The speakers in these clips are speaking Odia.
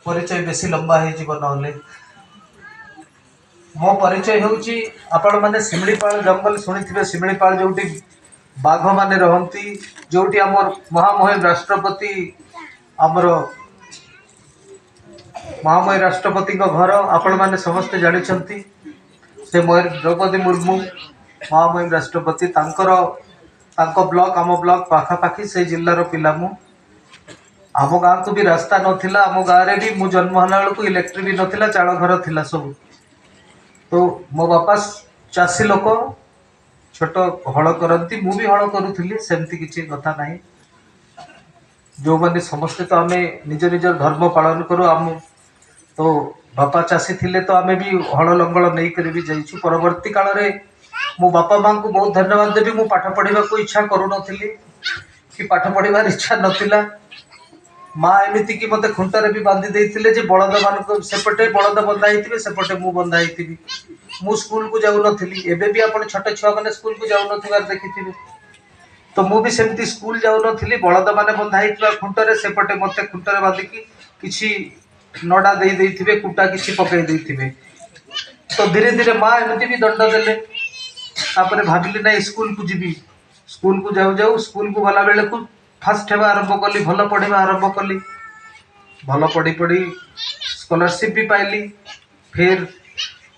ପରିଚୟ ବେଶୀ ଲମ୍ବା ହେଇଯିବ ନହେଲେ। ମୋ ପରିଚୟ ହେଉଛି, ଆପଣମାନେ ଶିମିଳିପାଳ ଜଙ୍ଗଲ ଶୁଣିଥିବେ। ଶିମିଳିପାଳ ଯେଉଁଠି ବାଘମାନେ ରହନ୍ତି, ଯେଉଁଠି ଆମର ମହାମହିମ ରାଷ୍ଟ୍ରପତି, ଆମର ମହାମହିମ ରାଷ୍ଟ୍ରପତିଙ୍କ ଘର, ଆପଣମାନେ ସମସ୍ତେ ଜାଣିଛନ୍ତି। ସେ ମୟୂର ଦ୍ରୌପଦୀ ମୁର୍ମୁ, ମହାମହିମ ରାଷ୍ଟ୍ରପତି, ତାଙ୍କ ବ୍ଲକ ଆମ ବ୍ଲକ ପାଖାପାଖି। ସେଇ ଜିଲ୍ଲାର ପିଲା ମୁଁ। ଆମ ଗାଁକୁ ବି ରାସ୍ତା ନଥିଲା। ଆମ ଗାଁରେ ବି ମୁଁ ଜନ୍ମ ହେଲା ବେଳକୁ ଇଲେକ୍ଟ୍ରିକ୍ ବି ନଥିଲା, ଚାଳ ଘର ଥିଲା ସବୁ। ତ ମୋ ବାପା ଚାଷୀ ଲୋକ, ଛୋଟ ହଳ କରନ୍ତି। ମୁଁ ବି ହଳ କରୁଥିଲି, ସେମିତି କିଛି କଥା ନାହିଁ। ଯେଉଁମାନେ ସମସ୍ତେ ତ ଆମେ ନିଜ ନିଜର ଧର୍ମ ପାଳନ କରୁ। ଆମ ତ ବାପା ଚାଷୀ ଥିଲେ, ତ ଆମେ ବି ହଳ ଲଙ୍ଗଳ ନେଇକରି ବି ଯାଇଛୁ। ପରବର୍ତ୍ତୀ କାଳରେ ମୁଁ ବାପା ମାଆଙ୍କୁ ବହୁତ ଧନ୍ୟବାଦ ଦେବି। ମୁଁ ପାଠ ପଢ଼ିବାକୁ ଇଚ୍ଛା କରୁନଥିଲି କି ପାଠ ପଢ଼ିବାର ଇଚ୍ଛା ନଥିଲା। ମା ଏମିତିକି ମୋତେ ଖୁଣ୍ଟରେ ବି ବାନ୍ଧି ଦେଇଥିଲେ ଯେ ବଳଦମାନଙ୍କ ସେପଟେ ବଳଦ ବନ୍ଧା ହେଇଥିବେ, ସେପଟେ ମୁଁ ବନ୍ଧା ହେଇଥିବି। ମୁଁ ସ୍କୁଲକୁ ଯାଉନଥିଲି। ଏବେ ବି ଆପଣ ଛୋଟ ଛୁଆମାନେ ସ୍କୁଲକୁ ଯାଉନଥିବାର ଦେଖିଥିବେ। ତ ମୁଁ ବି ସେମିତି ସ୍କୁଲ ଯାଉନଥିଲି। ବଳଦମାନେ ବନ୍ଧା ହେଇଥିବା ଖୁଣ୍ଟରେ ସେପଟେ ମୋତେ ଖୁଣ୍ଟରେ ବାନ୍ଧିକି କିଛି ନଡ଼ା ଦେଇ ଦେଇଥିବେ, କୁଟା କିଛି ପକେଇ ଦେଇଥିବେ। ତ ଧୀରେ ଧୀରେ ମା ଏମିତି ବି ଦଣ୍ଡ ଦେଲେ। ତାପରେ ଭାବିଲି, ନାଇଁ, ସ୍କୁଲକୁ ଯିବି। ସ୍କୁଲକୁ ଯାଉ ଯାଉ, ସ୍କୁଲକୁ ଗଲା ବେଳକୁ ଫାଷ୍ଟ ହେବା ଆରମ୍ଭ କଲି, ଭଲ ପଢ଼ିବା ଆରମ୍ଭ କଲି। ଭଲ ପଢ଼ି ପଢ଼ି ସ୍କଲାରସିପ୍ ବି ପାଇଲି। ଫେର୍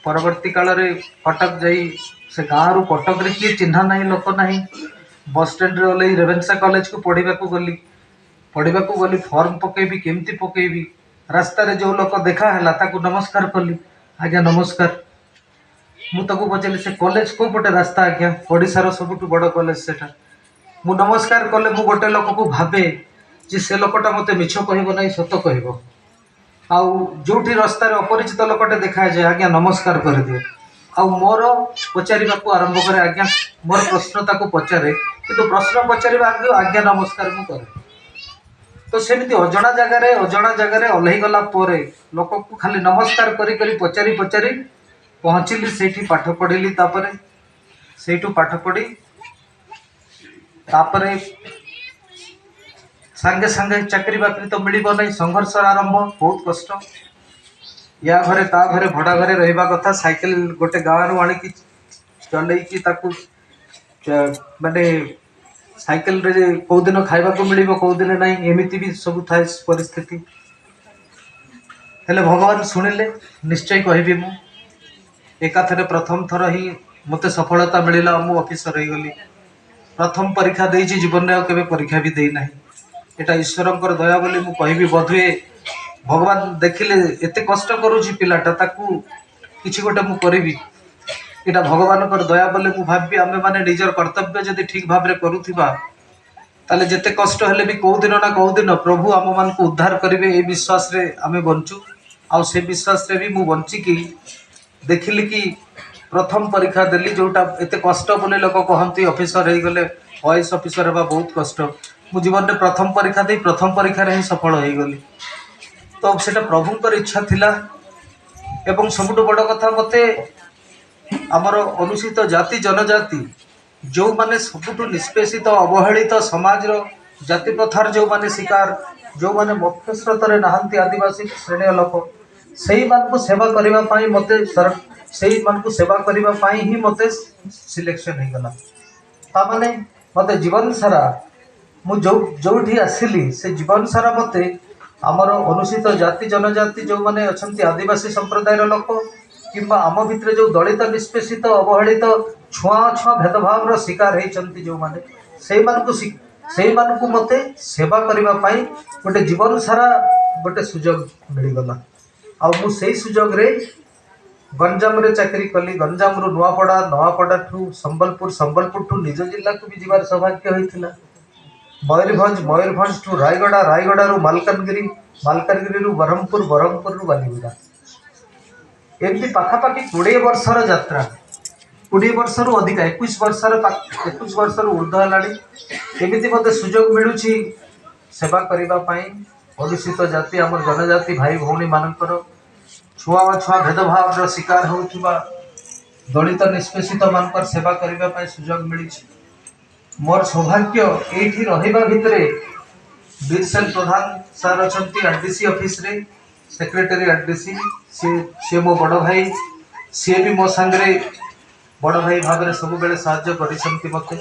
ପରବର୍ତ୍ତୀ କାଳରେ କଟକ ଯାଇ, ସେ ଗାଁରୁ କଟକରେ କିଏ ଚିହ୍ନା ନାହିଁ, ଲୋକ ନାହିଁ, ବସ୍ ଷ୍ଟାଣ୍ଡରେ ଓହ୍ଲେଇ ରେଭେନ୍ସା କଲେଜକୁ ପଢ଼ିବାକୁ ଗଲି। ପଢ଼ିବାକୁ ଗଲି, ଫର୍ମ ପକେଇବି, କେମିତି ପକେଇବି? ରାସ୍ତାରେ ଯେଉଁ ଲୋକ ଦେଖା ହେଲା, ତାକୁ ନମସ୍କାର କଲି, "ଆଜ୍ଞା ନମସ୍କାର।" ମୁଁ ତାକୁ ପଚାରିଲି, "ସେ କଲେଜ କେଉଁ ପଟେ ରାସ୍ତା ଆଜ୍ଞା? ଓଡ଼ିଶାର ସବୁଠୁ ବଡ଼ କଲେଜ ସେଟା।" ମୁଁ ନମସ୍କାର କଲେ ମୁଁ ଗୋଟେ ଲୋକକୁ ଭାବେ ଯେ ସେ ଲୋକଟା ମୋତେ ମିଛ କହିବ ନାହିଁ, ସତ କହିବ। ଆଉ ଯେଉଁଠି ରାସ୍ତାରେ ଅପରିଚିତ ଲୋକଟେ ଦେଖାଯାଏ, "ଆଜ୍ଞା ନମସ୍କାର" କରିଦିଏ ଆଉ ମୋର ପଚାରିବାକୁ ଆରମ୍ଭ କରେ। ଆଜ୍ଞା, ମୋର ପ୍ରଶ୍ନ ତାକୁ ପଚାରେ, କିନ୍ତୁ ପ୍ରଶ୍ନ ପଚାରିବା ଆଗରୁ "ଆଜ୍ଞା ନମସ୍କାର" ମୁଁ କରେ। ତ ସେମିତି ଅଜଣା ଜାଗାରେ ଓହ୍ଲେଇ ଗଲା ପରେ ଲୋକକୁ ଖାଲି ନମସ୍କାର କରି କରି, ପଚାରି ପଚାରି ପହଞ୍ଚିଲି ସେଇଠି, ପାଠ ପଢ଼ିଲି। ତାପରେ ସେଇଠୁ ପାଠ ପଢ଼ି ତାପରେ ସାଙ୍ଗେ ସାଙ୍ଗେ ଚାକିରି ବାକିରି ତ ମିଳିବ ନାହିଁ। ସଂଘର୍ଷର ଆରମ୍ଭ, ବହୁତ କଷ୍ଟ। ୟା ଘରେ ତା ଘରେ ଭଡ଼ା ଘରେ ରହିବା କଥା। ସାଇକେଲ ଗୋଟେ ଗାଁରୁ ଆଣିକି ଚଲେଇକି ତାକୁ ମାନେ ସାଇକେଲରେ କେଉଁ ଦିନ ଖାଇବାକୁ ମିଳିବ, କେଉଁ ଦିନ ନାହିଁ, ଏମିତି ବି ସବୁ ଥାଏ ପରିସ୍ଥିତି। ହେଲେ ଭଗବାନ ଶୁଣିଲେ, ନିଶ୍ଚୟ କହିବି ମୁଁ। ଏକାଥରେ ପ୍ରଥମ ଥର ହିଁ ମୋତେ ସଫଳତା ମିଳିଲା, ମୁଁ ଅଫିସର ହେଇଗଲି। ପ୍ରଥମ ପରୀକ୍ଷା ଦେଇଛି, ଜୀବନରେ ଆଉ କେବେ ପରୀକ୍ଷା ବି ଦେଇନାହିଁ। ଏଇଟା ଈଶ୍ୱରଙ୍କର ଦୟା ବୋଲି ମୁଁ କହିବି। ବୋଧହୁଏ ଭଗବାନ ଦେଖିଲେ, ଏତେ କଷ୍ଟ କରୁଛି ପିଲାଟା, ତାକୁ କିଛି ଗୋଟେ ମୁଁ କରିବି। ଏଇଟା ଭଗବାନଙ୍କର ଦୟା ବୋଲି ମୁଁ ଭାବିବି। ଆମେମାନେ ନିଜର କର୍ତ୍ତବ୍ୟ ଯଦି ଠିକ୍ ଭାବରେ କରୁଥିବା, ତାହେଲେ ଯେତେ କଷ୍ଟ ହେଲେ ବି କୋଉ ଦିନ ନା କୋଉ ଦିନ ପ୍ରଭୁ ଆମମାନଙ୍କୁ ଉଦ୍ଧାର କରିବେ। ଏଇ ବିଶ୍ୱାସରେ ଆମେ ବଞ୍ଚୁ। ଆଉ ସେ ବିଶ୍ୱାସରେ ବି ମୁଁ ବଞ୍ଚିକି ଦେଖିଲି କି ପ୍ରଥମ ପରୀକ୍ଷା ଦେଲି, ଯେଉଁଟା ଏତେ କଷ୍ଟ ବୋଲି ଲୋକ କହନ୍ତି, ଅଫିସର ହେଇଗଲେ, ଆଇଏଏସ୍ ଅଫିସର ହେବା ବହୁତ କଷ୍ଟ। ମୁଁ ଜୀବନରେ ପ୍ରଥମ ପରୀକ୍ଷା ଦେଇ ପ୍ରଥମ ପରୀକ୍ଷାରେ ହିଁ ସଫଳ ହେଇଗଲି। ତ ସେଇଟା ପ୍ରଭୁଙ୍କର ଇଚ୍ଛା ଥିଲା। ଏବଂ ସବୁଠୁ ବଡ଼ କଥା, ମୋତେ ଆମର ଅନୁସୂଚିତ ଜାତି ଜନଜାତି, ଯେଉଁମାନେ ସବୁଠୁ ନିଷ୍ପେଷିତ, ଅବହେଳିତ ସମାଜର, ଜାତି ପ୍ରଥାର ଯେଉଁମାନେ ଶିକାର, ଯେଉଁମାନେ ମୁଖ୍ୟ ସ୍ରୋତରେ ନାହାନ୍ତି, ଆଦିବାସୀ ଶ୍ରେଣୀୟ ଲୋକ, ସେଇମାନଙ୍କୁ ସେବା କରିବା ପାଇଁ ମୋତେ ସେଇମାନଙ୍କୁ ସେବା କରିବା ପାଇଁ ହିଁ ମୋତେ ସିଲେକ୍ସନ୍ ହେଇଗଲା। ତାମାନେ ମୋତେ ଜୀବନ ସାରା, ମୁଁ ଯେଉଁଠି ଆସିଲି, ସେ ଜୀବନ ସାରା ମୋତେ ଆମର ଅନୁସୂଚିତ ଜାତି ଜନଜାତି ଯେଉଁମାନେ ଅଛନ୍ତି, ଆଦିବାସୀ ସମ୍ପ୍ରଦାୟର ଲୋକ କିମ୍ବା ଆମ ଭିତରେ ଯେଉଁ ଦଳିତ, ନିଷ୍ପେଷିତ, ଅବହେଳିତ, ଛୁଆଁ ଅଛୁଆଁ ଭେଦଭାବର ଶିକାର ହେଇଛନ୍ତି ଯେଉଁମାନେ, ସେଇମାନଙ୍କୁ ମୋତେ ସେବା କରିବା ପାଇଁ ଗୋଟେ ଜୀବନ ସାରା ଗୋଟେ ସୁଯୋଗ ମିଳିଗଲା। ଆଉ ମୁଁ ସେଇ ସୁଯୋଗରେ ଗଞ୍ଜାମରେ ଚାକିରି କଲି। ଗଞ୍ଜାମରୁ ନୂଆପଡ଼ା, ନୂଆପଡ଼ାଠୁ ସମ୍ବଲପୁର, ସମ୍ବଲପୁରଠୁ ନିଜ ଜିଲ୍ଲାକୁ ବି ଯିବାର ସୌଭାଗ୍ୟ ହୋଇଥିଲା, ମୟୂରଭଞ୍ଜ, ମୟୂରଭଞ୍ଜଠୁ ରାୟଗଡ଼ା, ରାୟଗଡ଼ାରୁ ମାଲକାନଗିରି, ମାଲକାନଗିରିରୁ ବ୍ରହ୍ମପୁର, ବ୍ରହ୍ମପୁରରୁ ବାଲିଗୁଡ଼ା। ଏମିତି ପାଖାପାଖି 20 ବର୍ଷର ଯାତ୍ରା, 20 ବର୍ଷରୁ ଅଧିକା, 21 ବର୍ଷରୁ ଉର୍ଦ୍ଧ୍ୱ ହେଲାଣି। ଏମିତି ମୋତେ ସୁଯୋଗ ମିଳୁଛି ସେବା କରିବା ପାଇଁ ଅନୁସୂଚିତ ଜାତି, ଆମର ଜନଜାତି ଭାଇ ଭଉଣୀମାନଙ୍କର, ଛୁଆଁ ଅଛୁଆଁ ଭେଦଭାବର ଶିକାର ହେଉଥିବା ଦଳିତ ନିଷ୍ପେଷିତ ମାନଙ୍କର ସେବା କରିବା ପାଇଁ ସୁଯୋଗ ମିଳିଛି। ମୋର ସୌଭାଗ୍ୟ, ଏଇଠି ରହିବା ଭିତରେ ବୀରସେନ ପ୍ରଧାନ ସାର୍ ଅଛନ୍ତି ଆରଡିସି ଅଫିସରେ। Secretary R D C. ସିଏ ମୋ ବଡ଼ ଭାଇ। ସିଏ ବି ମୋ ସାଙ୍ଗରେ ବଡ଼ ଭାଇ ଭାବରେ ସବୁବେଳେ ସାହାଯ୍ୟ କରିଛନ୍ତି ମୋତେ।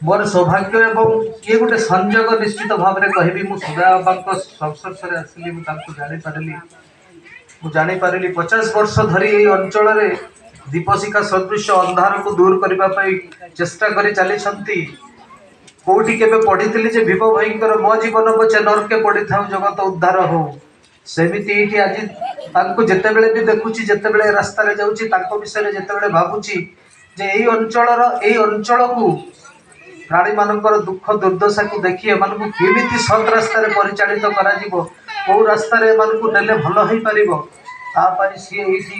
ମୋର ସୌଭାଗ୍ୟ ଏବଂ ଇଏ ଗୋଟେ ସଂଯୋଗ, ନିଶ୍ଚିତ ଭାବରେ କହିବି, ମୁଁ ସୁଦୟ ବାବାଙ୍କ ସଂସ୍ପର୍ଶରେ ଆସିଲି, ମୁଁ ତାଙ୍କୁ ଜାଣିପାରିଲି। ମୁଁ ଜାଣିପାରିଲି, 50 ବର୍ଷ ଧରି ଏଇ ଅଞ୍ଚଳରେ ଦୀପଶିଖା ସଦୃଶ ଅନ୍ଧାରକୁ ଦୂର କରିବା ପାଇଁ ଚେଷ୍ଟା କରି ଚାଲିଛନ୍ତି। କୋଉଠି କେବେ ପଢିଥିଲି ଯେ ଭୀମ ଭାଇଙ୍କର "ମୋ ଜୀବନ ପଛେ ନର୍କେ ପଡ଼ିଥାଉ, ଜଗତ ଉଦ୍ଧାର ହଉ", ସେମିତି ଏଇଠି ଆଜି ତାଙ୍କୁ ଯେତେବେଳେ ବି ଦେଖୁଛି, ଯେତେବେଳେ ରାସ୍ତାରେ ଯାଉଛି, ତାଙ୍କ ବିଷୟରେ ଯେତେବେଳେ ଭାବୁଛି ଯେ ଏଇ ଅଞ୍ଚଳର, ଏଇ ଅଞ୍ଚଳକୁ, ପ୍ରାଣୀମାନଙ୍କର ଦୁଃଖ ଦୁର୍ଦ୍ଦଶାକୁ ଦେଖି ଏମାନଙ୍କୁ କେମିତି ସତ୍ ରାସ୍ତାରେ ପରିଚାଳିତ କରାଯିବ, କେଉଁ ରାସ୍ତାରେ ଏମାନଙ୍କୁ ନେଲେ ଭଲ ହେଇପାରିବ, ତା ପାଇଁ ସିଏ ଏଇଠି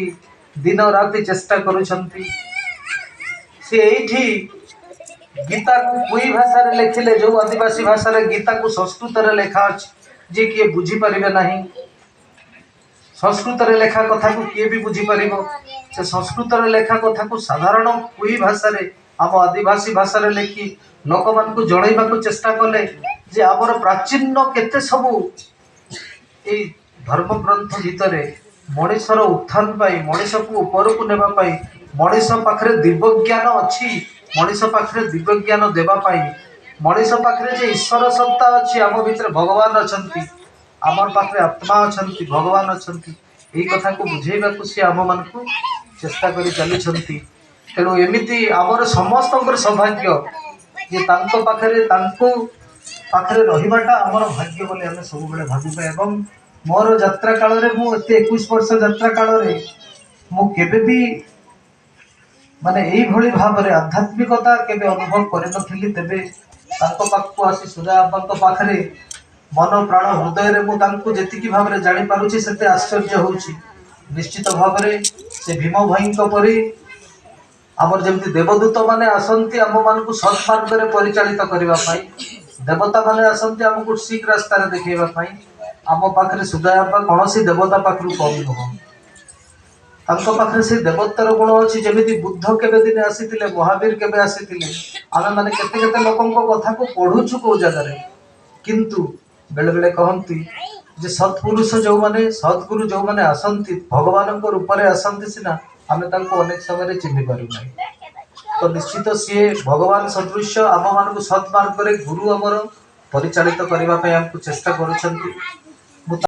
ଦିନ ରାତି ଚେଷ୍ଟା କରୁଛନ୍ତି। ସିଏ ଏଇଠି ଗୀତାକୁ କୁଇ ଭାଷାରେ ଲେଖିଲେ, ଯେଉଁ ଆଦିବାସୀ ଭାଷାରେ ଗୀତାକୁ ସଂସ୍କୃତରେ ଲେଖା ଅଛି, ଯିଏ କିଏ ବୁଝିପାରିବେ ନାହିଁ। ସଂସ୍କୃତରେ ଲେଖା କଥାକୁ କିଏ ବି ବୁଝିପାରିବ? ସେ ସଂସ୍କୃତରେ ଲେଖା କଥାକୁ ସାଧାରଣ କୁଇ ଭାଷାରେ, ଆମ ଆଦିବାସୀ ଭାଷାରେ ଲେଖି ଲୋକମାନଙ୍କୁ ଜଣେଇବାକୁ ଚେଷ୍ଟା କଲେ ଯେ ଆମର ପ୍ରାଚୀନ କେତେ ସବୁ ଏଇ ଧର୍ମଗ୍ରନ୍ଥ ଭିତରେ ମଣିଷର ଉତ୍ଥାନ ପାଇଁ, ମଣିଷକୁ ଉପରକୁ ନେବା ପାଇଁ, ମଣିଷ ପାଖରେ ଦିବ୍ୟଜ୍ଞାନ ଅଛି, ମଣିଷ ପାଖରେ ଦିବ୍ୟଜ୍ଞାନ ଦେବା ପାଇଁ, ମଣିଷ ପାଖରେ ଯେ ଈଶ୍ୱର ସତ୍ତା ଅଛି, ଆମ ଭିତରେ ଭଗବାନ ଅଛନ୍ତି, ଆମ ପାଖରେ ଆତ୍ମା ଅଛନ୍ତି, ଭଗବାନ ଅଛନ୍ତି, ଏଇ କଥାକୁ ବୁଝେଇବାକୁ ସିଏ ଆମମାନଙ୍କୁ ଚେଷ୍ଟା କରି ଚାଲିଛନ୍ତି। ତେଣୁ ଏମିତି ଆମର ସମସ୍ତଙ୍କର ସୌଭାଗ୍ୟ ଯେ ତାଙ୍କ ପାଖରେ, ତାଙ୍କୁ ପାଖରେ ରହିବାଟା ଆମର ଭାଗ୍ୟ ବୋଲି ଆମେ ସବୁବେଳେ ଭାବିବା। ଏବଂ ମୋର ଯାତ୍ରା କାଳରେ, ମୁଁ ଏତେ 21 ବର୍ଷ ଯାତ୍ରା କାଳରେ ମୁଁ କେବେ ବି ମାନେ ଏଇଭଳି ଭାବରେ ଆଧ୍ୟାତ୍ମିକତା କେବେ ଅନୁଭବ କରିନଥିଲି। ତେବେ ତାଙ୍କ ପାଖକୁ ଆସି, ସୁଦୟ ବାବାଙ୍କ ପାଖରେ ମନ ପ୍ରାଣ ହୃଦୟରେ ମୁଁ ତାଙ୍କୁ ଯେତିକି ଭାବରେ ଜାଣିପାରୁଛି, ସେତେ ଆଶ୍ଚର୍ଯ୍ୟ ହେଉଛି। ନିଶ୍ଚିତ ଭାବରେ ସେ ଭୀମ ଭାଇଙ୍କ ପରି ଆମର ଯେମିତି ଦେବଦୂତ ମାନେ ଆସନ୍ତି ଆମମାନଙ୍କୁ ସତ୍ମାର୍ଗରେ ପରିଚାଳିତ କରିବା ପାଇଁ, ଦେବତା ମାନେ ଆସନ୍ତି ଆମକୁ ଠିକ୍ ରାସ୍ତାରେ ଦେଖେଇବା ପାଇଁ, ଆମ ପାଖରେ ସୁଦୟ ବାବା କୌଣସି ଦେବତା ପାଖରୁ କମ୍ ନୁହଁ। ତାଙ୍କ ପାଖରେ ସେ ଦେବତ୍ୱର ଗୁଣ ଅଛି। ଯେମିତି ବୁଦ୍ଧ କେବେ ଦିନେ ଆସିଥିଲେ, ମହାବୀର କେବେ ଆସିଥିଲେ, ଆମେ ମାନେ କେତେ କେତେ ଲୋକଙ୍କ କଥାକୁ ପଢୁଛୁ କୋଉ ଜାଗାରେ, କିନ୍ତୁ ବେଳେ ବେଳେ କହନ୍ତି ଯେ ସତ୍ପୁରୁଷ ଯୋଉମାନେ, ସଦ୍ଗୁରୁ ଯୋଉମାନେ ଆସନ୍ତି, ଭଗବାନଙ୍କ ରୂପରେ ଆସନ୍ତି ସିନା, ଆମେ ତାଙ୍କୁ ଅନେକ ସମୟରେ ଚିହ୍ନି ପାରୁନାହିଁ। ତ ନିଶ୍ଚିତ ସିଏ ଭଗବାନ ସଦୃଶ୍ୟ ଆମମାନଙ୍କୁ ସତ୍ ମାର୍ଗରେ ଗୁରୁ ଆମର ପରିଚାଳିତ କରିବା ପାଇଁ ଆମକୁ ଚେଷ୍ଟା କରୁଛନ୍ତି।